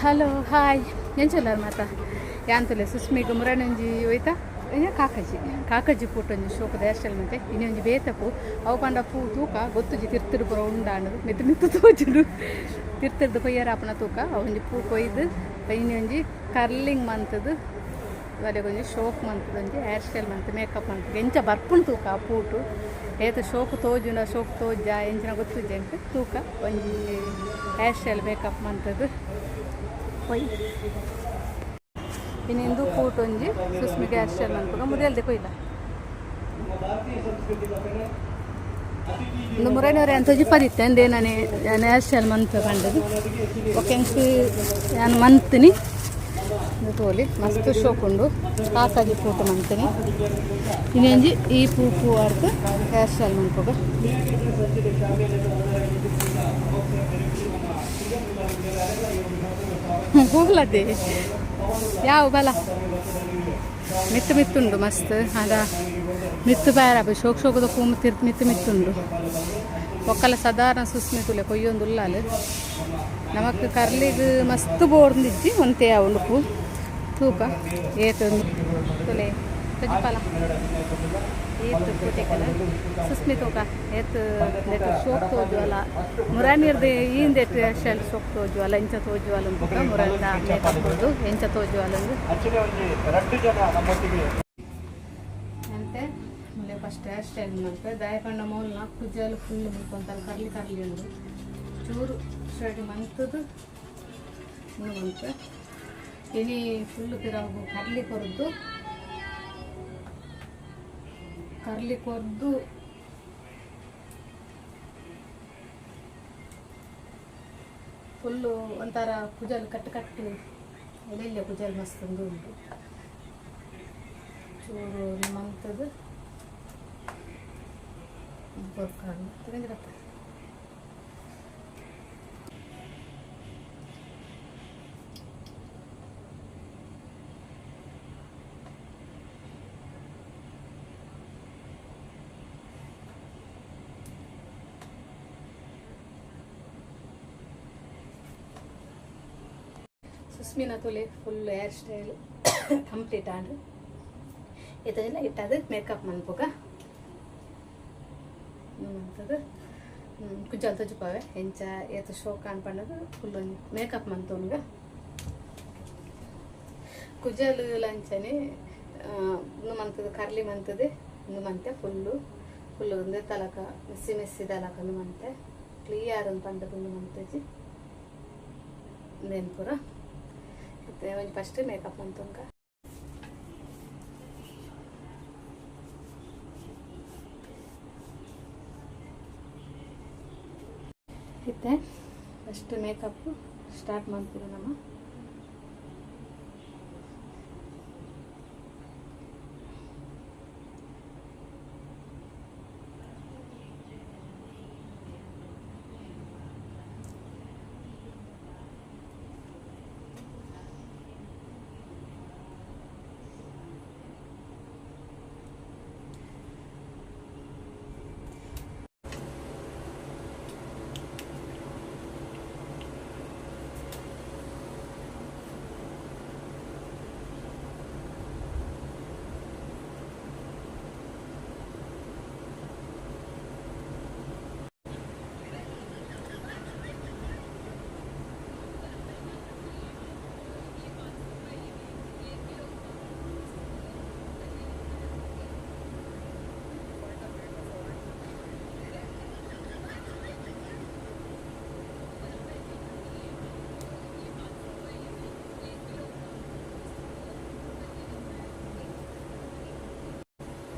Hello hi, ಎಂಚೊಲ್ಲರ್ ಮಾತ? ಯಾಂತುಲೆ ಸುಸ್ಮಿಗ್ ಮುರಣಂಜಿ ಒಯ್ತ ಕಾಕಜಿ ಕಾಕಜಿ ಪೂಟೊಂಜಿ ಶೋಕುದ hair style ಮಂತೆ. ಇನಿ ಒಂಜಿ ಬೇತೆ ಪೂ ಅವು ಪಂಡ ಪೂ ತೂಕ ಗೊತ್ತುಜಿ. ತಿರ್ತುಡು ಪೂರ ಉಂಡಾಂಡ್, ಮಿತ್ತು ಮಿತ್ತು ತೋಜುಂಡು. ತಿರ್ತುರ್ದು ಕೊಯ್ಯರ ಆಪುನ ತೂಕ. ಒಂಜಿ ಪೂ ಕೊಯ್ದು ಇನಿ ಒಂಜಿ ಕರ್ಲಿಂಗ್ ಮಂತುದು ಒಂಜಿ ಶೋಕ್ ಮಂತುದು ಒಂಜಿ ಹೇರ್ ಸ್ಟೈಲ್ ಮಂತ್ ಮೇಕಪ್ ಮಂತ್ ಎಂಚ ಬರ್ಪುಂಡು ತೂಕ. ಆ ಪೂಟು ಏತ್ ಶೋಕು ತೋಜುಂಡ, ಶೋಕು ತೋಜ ಎಂಚಿನ ಗೊತ್ತುಜಿ ಎಂಕ್. ತೂಕ, ಒಂಜಿ ಹೇರ್ ಸ್ಟೈಲ್ ಮೇಕಪ್ ಮಂತುದು ಪೊಯ್. ಇನಿ ಇಂದು ಪೂಟ್ ಒಂಜಿ ಸುಸ್ಮಿಗೆ ಹೇರ್ ಸ್ಟೈಲ್ ಮನ್ಪುಗ ಮುದೆಲ್ದೆ ಕೊಯ್ಲ. ಇಂದು ಮುರನೂರೆ ಅಂತ ಜಿಪ್ಪದಿತ್ತೆ ಅಂದೆ ನಾನೇ ಯಾನ್ ಹೇರ್ ಸ್ಟೈಲ್ ಮನ್ಪೆ ಪಂಡದು. ಬೊಕ ಎಂಕ್ ಯಾನ್ ಮಂತಿನಿ. ಇಂದು ತೋಲಿ, ಮಸ್ತ್ ಶೋಕ್ ಉಂಡು. ಕಾಕಜಿ ಪೂಟು ಮಂತಿನಿ. ಇನ್ನೊಂಜಿ ಈ ಪೂ ಪೂ ಅರ್ಥ ಹೇರ್ ಸ್ಟೈಲ್ ಮನ್ಪುಗ. ಹೋಗ್ಲದೆ ಯಾವ ಬಲ ಮಿತ್ತು ಮಿತ್ತುಂಡು ಮಸ್ತ್ ಅದ. ಮಿತ್ತು ಬಾರ ಶೋಕ್ ಶೋಕದ ಪೂ ತಿರ್ತ್ ಮಿತ್ತು ಮಿತ್ತುಂಡು. ಒಕ್ಕಲ ಸಾಧಾರಣ ಸುಸ್ಮಿತುಲೆ ಕೊಯ್ಯೊಂದು ಉಲ್ಲಾಲ್. ನಮಕ್ ಕರ್ಲಿಗ್ ಮಸ್ತ್ ಬೋರ್ದಿಜ್ಜಿ, ಒಂತೆ ಉಂಡು ಪೂ. ತೂಕ ಏತ್ ತುಲೆ ತೊಜಿಪಾಲ ಏತ್ ಪೂಟೆಕಲ ಸುಸ್ಮಿ. ತೂಕ ಏತ್ ನೆಟ್ ಶೋಕ್ ತೋಜುವಲ್ಲ. ಮುರಾನಿರ್ದು ಈಂದೆಟ್ ಶೆಲ್ ಶೋಕ್ ತೋಜುವಲ್ಲ, ಎಂಚ ತೋಜುವಲ್ಲ ತೂಕ. ಮುರಾನಿದ ಮೇಕಪ್ ಕೊರ್ದು ಎಂಚ ತೋಜುವಲ್ಲ. ಅಂಚನೆ ಒಂಜಿ ರಡ್ಡ್ ಜನ ನಮ್ಮೊಟ್ಟಿಗೆ. ಅಂತೆ ಮುಲೆ ಫಸ್ಟ್ ಹೇರ್ ಸ್ಟೈಲ್ ಮಲ್ಪೆ. ದಾಯ ಪಂಡ ಮೌಲ್ನ ಕುಜಲ್ ಫುಲ್ ಮುಲ್ಕೊಂತಲ್ಲ, ಕರ್ಲಿ ಕರ್ಲಿ ಉಂಡು. ಚೂರು ಸ್ಟ್ರೈಟ್ ಮಂತದು ಮಂತೆ. ಇನಿ ಫುಲ್ ಪಿರವು ಕರ್ಲಿ ಕೊರ್ದು, ಕರ್ಲಿ ಕೊರ್ದು ಫುಲ್ಲು ಒಂಥರ ಕುಜಲ್ ಕಟ್ಟು ಕಟ್ಟು ಎಲ್ಲೆಲ್ಲ ಕುಜಲ್ ಮಸ್ತ್ ಒಂದು ಉಂಟು. ಚೂರು ಮಂತದು ಬೊಕ್ಕ ಬತ್ತ. ಸುಸ್ಮಿನ ತುಲೆ, ಫುಲ್ ಹೇರ್ ಸ್ಟೈಲ್ ಕಂಪ್ಲೀಟ್ ಆಂಡ್. ಇತ್ತಲ್ಲ ಇಟ್ಟದು ಮೇಕಪ್ ಮನ್ಪುಗ ಮಂತದು ಕುಜ್ಜಲ್ ತೊಜುಪವೆ ಎಂಚ ಏತ್ ಶೋಕ್ ಅನ್ಪಂಡದು. ಫುಲ್ ಮೇಕಪ್ ಮಂತೊನ್ಗ ಕುಜಲ್ ಲಂಚನೆ ಉಂದು ಮಂತದು, ಕರ್ಲಿ ಮಂತದೆ. ಉಂದು ಮಂತೆ ಫುಲ್ಲು ಫುಲ್ಲು ಒಂದೇ ತಲಕ ಮಿಸ್ಸಿ ಮಿಸ್ಸಿ ತಲಕ ಉಂದು ಮಂತೆ. ಕ್ಲಿಯರ್ ಅಂತ ಪಂಡದು ಉಂದು ಮಂತಜಿ. ಉಂದೇನು ಪೂರ ಇತ್ತೆ ಒಂಜಿ ಫಸ್ಟ್ ಮೇಕಪ್ ಮಂತೊಂಕ. ಇತ್ತೆ ಫಸ್ಟ್ ಮೇಕಪ್ ಸ್ಟಾರ್ಟ್ ಮಾಡ್ತೀವಿ ನಮ್ಮ.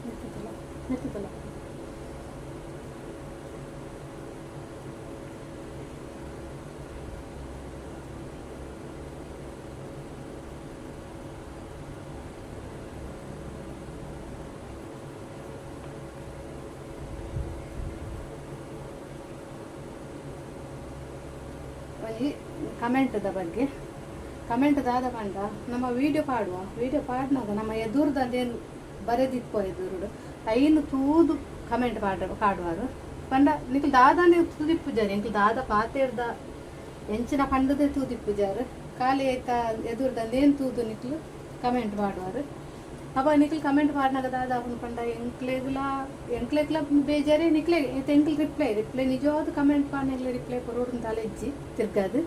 ಮೆತ್ತುತ್ತಲ್ಲ ಮೆತ್ತುತ್ತಲ್ಲ. ಒಂಜಿ ಕಮೆಂಟ್ದ ಬಗ್ಗೆ. ಕಮೆಂಟ್ ದಾದ ಪಂಡ, ನಮ್ಮ ವೀಡಿಯೋ ಪಾಡುವ, ವೀಡಿಯೋ ಪಾಡ್ನಾಗ ನಮ್ಮ ಎದುರ್ದಂದೇನು ಬರೆದಿಪ್ಪೋ, ಎದುರುಡು ಐನು ತೂದು ಕಮೆಂಟ್ ಪಾಡ ಪಾಡುವರು ಪಂಡ ನಿಕ್ಲ್ ದಾದಾನೆ ತುದಿಪ್ಪುಜಾರಿ. ಎಂಕ್ಲು ದಾದ ಪಾತೆರ್ದ ಎಂಚಿನ ಪಂಡದೆ ತೂದಿಪ್ಪುಜಾರು ಖಾಲಿ ಐತ ಎದುರ್ದಂದು ಏನು ತೂದು ನಿಕ್ಲು ಕಮೆಂಟ್ ಮಾಡುವಾರು. ಅಪ್ಪ ನಿಕ್ಲು ಕಮೆಂಟ್ ಮಾಡಿನಾಗ ದಾದ ಆಪುಂಡು ಪಂಡ ಎಂಕ್ಲೆಗ್ಲ ಎಂಕ್ಲೆಗ್ಲ ಬೇಜಾರೇ ನಿಕ್ಲೆ ಎಂಕ್ಲು ರಿಪ್ಲೈ ರಿಪ್ಲೈ ನಿಜವಾದ ಕಮೆಂಟ್ ಪಾಡ್ನೆಗ್ಲೆ ರಿಪ್ಲೈ ಕೊರೋಡು ತಲೆ ಇಜ್ಜಿ ತಿರ್ಗಾದು.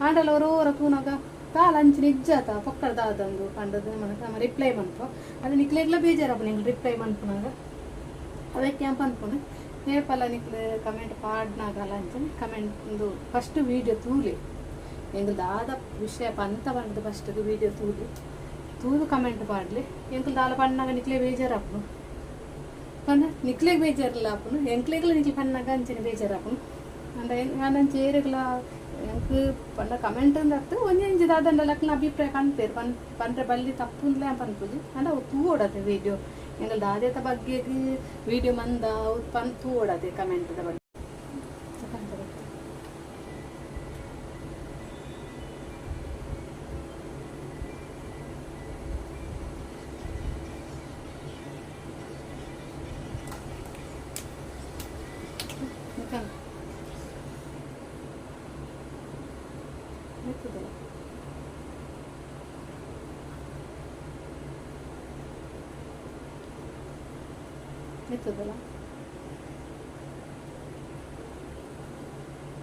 ಆಂಡಲ ಒರೋರ ತೂನಾಗ ತಾಲ ಅಂಚಿನ ಇಜ್ಜಾತ ಪೊಕ್ಕಡ ದಾದಂದು ಪಂಡದು ನಮ್ಮ ರಿಪ್ಲೈ ಮನ್ಪು. ಅದು ನಿಕ್ಲೆಗ್ಲ ಬೇಜಾರಪ್ಪ ನಿಂಗೆ ರಿಪ್ಲೈ ಮನ್ಪುನಾಗ ಅವಕ್ಕೆ ಏನ್ ಪನ್ಪುನು ಏಪಲ ನಿಕ್ಲು ಕಮೆಂಟ್ ಪಾಡ್ನಾಗಲ ಅಂಚನೆ ಕಮೆಂಟ್ ಒಂದು ಫಸ್ಟ್ ವೀಡಿಯೋ ತೂಲಿ ಎಂಕ್ಲು ದಾದ ವಿಷಯ ಪಂತ ಪಂಡದು ಫಸ್ಟ್ ವೀಡಿಯೋ ತೂಲಿ ತೂದು ಕಮೆಂಟ್ ಪಾಡ್ಲಿ. ಎಂಕ್ಲು ದಾಲ ಪಣ್ಣಾಗ ನಿಕ್ಲೆ ಬೇಜಾರಾಪುನು ಪಂಡ ನಿಕ್ಲೆಗ್ ಬೇಜಾರಿಲ್ಲ ಆಪುನು ಎಂಕ್ಲೆಗ್ಲ ನಿಕ್ಲು ಪಣ್ಣಾಗ ಅಂಚನೆ ಬೇಜಾರಾಪುನು. ಅಂಡ ಅಂಚೆ ಏರೆಗ್ಲ ಎಂಕ್ ಪಂಡ ಕಮೆಂಟ್ ಅಂದ್ ಒಂಜಿ ದಾದಂಡ ಲಕ್ನ ಅಭಿಪ್ರಾಯ ಪನ್ಪೇರು ಪನ್ ಪನ್ರೆ ಬಲ್ಲಿ ತಪ್ಪುಂದ್ಲೇ ಪನ್ಪುಜಿ. ಅಂಡ ಅವು ತೂವೊಡತೆ ವೀಡಿಯೋ ಎಂಕಲ್ ದಾದೇತ ಬಗ್ಗೆ ವೀಡಿಯೋ ಮಂದ ಅವು ಪನ್ ತೂವೊಡತೆ ಕಮೆಂಟ್ದ ಬಗ್ಗೆ. ಮೆತ್ತದಲ್ಲ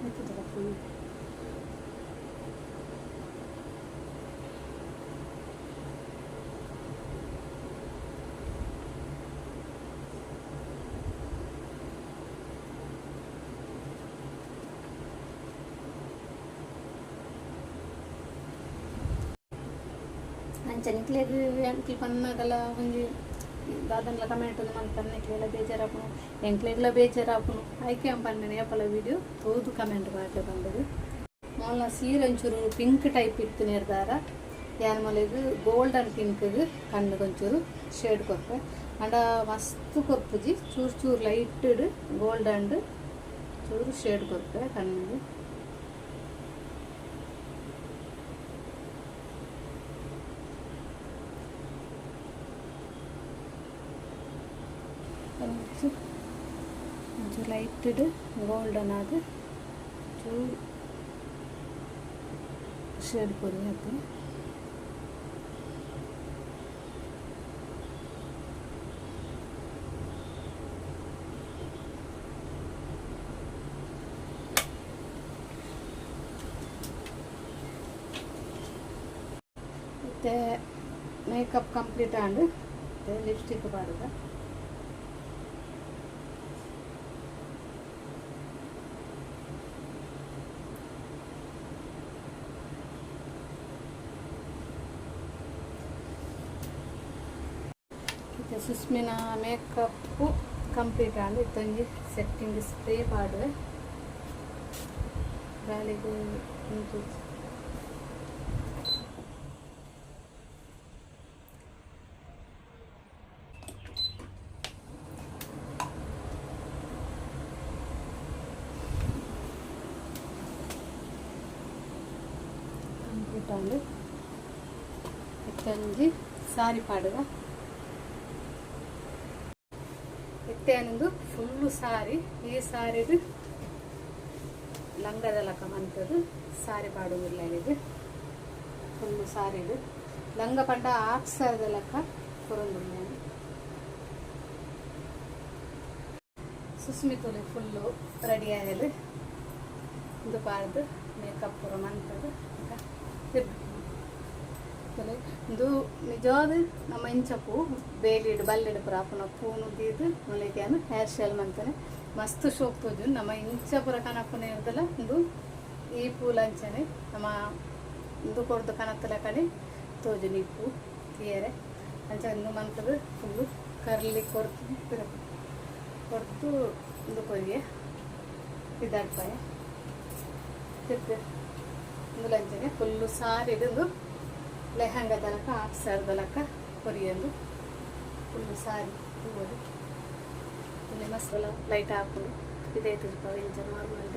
ಮೆತ್ತದಲ್ಲ ಫುಲ್. ಅಂಚ ನಿಕ್ಲೆಗ್ ಎಂಕ್ಲು ಪನ್ನಾಗಲ ಒಂಜಿ ದಾದನ್ಲ ಕಮೆಂಟ್ ಮನ್ಪರ್ ನಿಕ್ಲೆಲ ಬೇಜಾರಾಪುನು ಎಂಕ್ಲೆಗ್ಲ ಬೇಜಾರಾಪುನು ಐಕೆ ಪನ್ಪೆನೆ ಏಪಲ ವೀಡಿಯೋ ತೂದು ಕಮೆಂಟ್ ಪಾಡ್ಲೆ ಪಂಡುದು. ಮೊಲ್ಲ ಸೀರೆ ಒಂಚೂರು ಪಿಂಕ್ ಟೈಪ್ ಇತ್ತು ನೇರ್ದಾರ ಯಾನ್ ಮೊಲೆಗ್ ಗೋಲ್ಡನ್ ಪಿಂಕ್ಗ್ ಕಣ್ಣುಗ್ ಒಂಚೂರು ಶೇಡ್ ಕೊರ್ಪೆ. ಅಂಡ ಮಸ್ತ್ ಕೊರ್ಪುಜಿ ಚೂರು ಚೂರು ಲೈಟ್ ಗೋಲ್ಡನ್ ಚೂರು ಶೇಡ್ ಕೊರ್ಪೆ ಕಣ್ಣುಗ್. ಒಂಚೂರು ಲೈಟ್ ಗೋಲ್ಡನ್ ಆದ್ ಚೂರು ಶೇಡ್ ಕೊರಿ ಆತು. ಮತ್ತೆ ಮೇಕಪ್ ಕಂಪ್ಲೀಟ್ ಆಂಡ್ ಲಿಪ್ಸ್ಟಿಕ್ ಪಾಡುದ. ಸುಸ್ಮಿನ ಮೇಕಪ್ಪು ಕಂಪ್ಲೀಟ್ ಆಂಡ್ ಇತ್ತೊಂಜಿ ಸೆಟ್ಟಿಂಗ್ ಸ್ಪ್ರೇ ಪಾಡುವೆ ಗಾಳಿಗೆ ಉಂಟು. ಕಂಪ್ಲೀಟ್ ಆಂಡ್ ಇತ್ತೊಂಜಿ ಸಾರಿ ಪಾಡುವ. ಇತ್ತೇನೊಂದು ಫುಲ್ಲು ಸಾರಿ ಈ ಸಾರಿದು ಲಂಗದ ಲಕ್ಕ ಮಂತದು ಸಾರಿ ಪಾಡುವುದಿಲ್ಲ ಇದು ಫುಲ್ಲು ಸಾರಿದು ಲಂಗ ಪಂಡ ಆಫ್ ಸಾರಿದ ಲಕ್ಕ ಕೊರೊಂದುಲ್ಲ. ಸುಸ್ಮಿತುಲೆ ಫುಲ್ಲು ರೆಡಿ ಆಯಲು ಇಂದು ಪಾಡ್ದು ಮೇಕಪ್ ಪೂರ ಮಂತದು ಇಂದು ನಿಜವಾದ ನಮ್ಮ ಇಂಚ ಪೂ ಬೇಲಿಡ್ ಬಲ್ಲಿಡ್ ಪೂರ ಆಪುನ ಪೂನು ದೀದ್ ಮುಳಿಗ್ಯಾನ ಹೇರ್ ಸ್ಟೈಲ್ ಮಂತನೆ ಮಸ್ತ್ ಶೋಕ್ ತೋಜುಂಡು. ನಮ್ಮ ಇಂಚ ಪೂರ ಕನಪುನ ಇರ್ದಲ ಇಂದು ಈ ಪೂಲ ಅಂಚನೆ ನಮ್ಮ ಇಂದು ಕೊರ್ದು ಕನತ್ತಲ ಕಡೆ ತೋಜುಂಡು ಈ ಪೂ ತೀಯರೆ ಅಂಚ ಇಂದು ಮಂತದು ಫುಲ್ಲು ಕರ್ಲಿ ಕೊರ್ದು ಕೊರ್ದು ಇಂದು ಕೊರಿಯೆ ಇದಾಡ್ಪಾಯ ತಿರ್ತು ಇಂದುಲ ಅಂಚನೆ ಫುಲ್ಲು ಸಾರಿಡ್ ಇಂದು ಲೆಹಂಗಾ ತಲಕ ಹಾಫ್ ಸಾರಿ ತಲಕ ಕೊರಿಯಂದು ಫುಲ್ಲು ಸಾರಿ ತೂವೊಡು. ಮಸ್ತ್ ಲೈಟ್ ಆಪುಂಡು ಇದೇ ತುಜುಪ ಇಂಚ ನಾರ್ಮಲ್.